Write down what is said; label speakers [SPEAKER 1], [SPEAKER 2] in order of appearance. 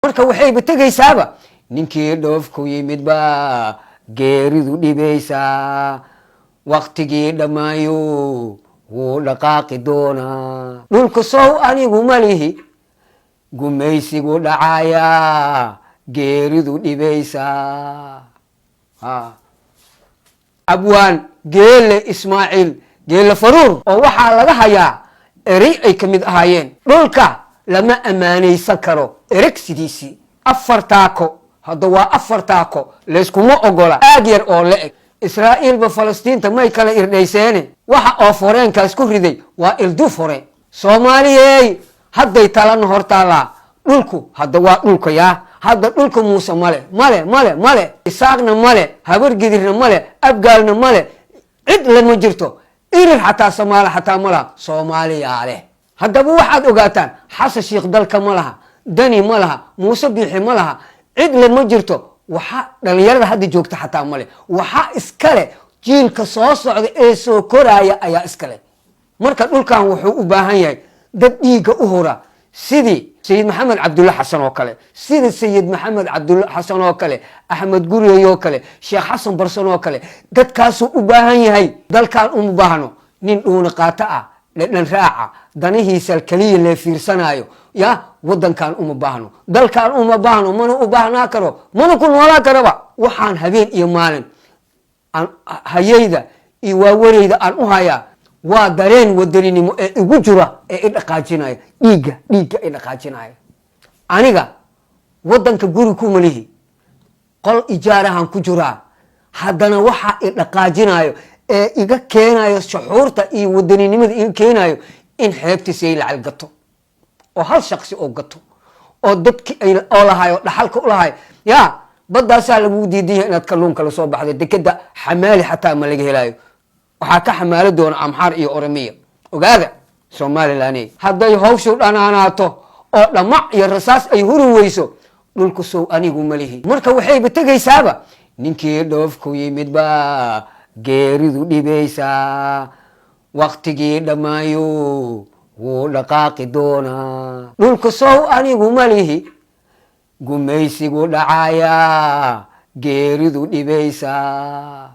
[SPEAKER 1] Marka waxayba tegaysaaba ninkii dhoofku yimid baa geeridu dhibaysaa, waktigii dhammaayo wuu dhaqaaqi doonaa. Dhulka sow anigu malihi, gumaysigu dhacayaa, geeridu dhibaysaa. Abwaan Geele Ismaaciil Geele Faruur oo waxaa laga hayaa erey ay ka mid ahaayeen "Dhulka lama ammaanaysan karo", ereg sidiisii 4 taako. Hadda waa 4 taako, layskuma ogola aag yar oo la eg. Israa'iilba Falastiinta may kala irdhayseene, waxa oo foreenkaas ku riday waa ilduuf hore. Soomaaliyey, hadday talana hortaallaa. Dhulku hadda waa dhulka yaa. Hadda dhulka Muuse male, male, male, male. Isaaqna male, Habargidirna male, Abgaalna male, cid lama jirto. Irir xataa, Soomaali xataa ma laha, Soomaaliyaa leh. Haddaba waxaad ogaataan, Xasan Shiikh dalka ma laha, Dani ma laha, Muuse Biixi ma laha, cid lama jirto. Waxaa dhalinyarada hadda joogta xataa male. Waxaa iskale jiilka soo socda ee soo koraaya ayaa iskale. Marka dhulkan wuxuu u baahan yahay dad dhiigga u hura, sidii Sayid Maxamed Cabdulle Xasan oo kale, sida Sayid Maxamed Cabdulle Xasan oo kale, Axmed Guriyey oo kale, Sheekh Xasan Barsan oo kale. Dadkaasuu u baahan yahay. Dalkan uma baahno nin dhuuna qaato ah, dhedhan raaca, danihiisa keliya lee fiirsanaayo. Ya wadankan uma baahno, dalkan uma baahno, mana u baahnaa karo, mana ku noolaan karaba. Waxaan habeen iyo maalin hayeyda iyo waawareyda aan u hayaa waa dareen wadaninimo ee igu jira, ee i dhaqaajinaya, dhiigga, dhiigga i dhaqaajinaya. Aniga wadanka guri kuma lihi, qol ijaarahan ku jiraa. Haddana waxaa i dhaqaajinayo ee iga keenayo shuxuurta iyo wadaninimada iga keenayo in xeebta Saylacal gato oo hal shaqsi oo gato oo dadki oo lahay oo dhaxalka u lahay. Ya badaasaa lagu diidan yahay inaad kalluunka lasoo baxdo. Dekeda xamaali xataa ma laga helaayo, waxaa ka xamaalo doona Amxaar iyo Oromiya. Ogaada Somalilan, hadday hawshu dhanaanaato oo dhamac iyo rasaas ay huri weyso, dhulku sow anigu malihi. Marka waxayba tegaysaaba ninkii dhoofku yimid baa geeridu dhibaysaa, waktigii dhammaayo wuu dhaqaaqi doonaa. Dhulka sow anigu malihi, gumaysigu dhacayaa, geeridu dhibaysaa.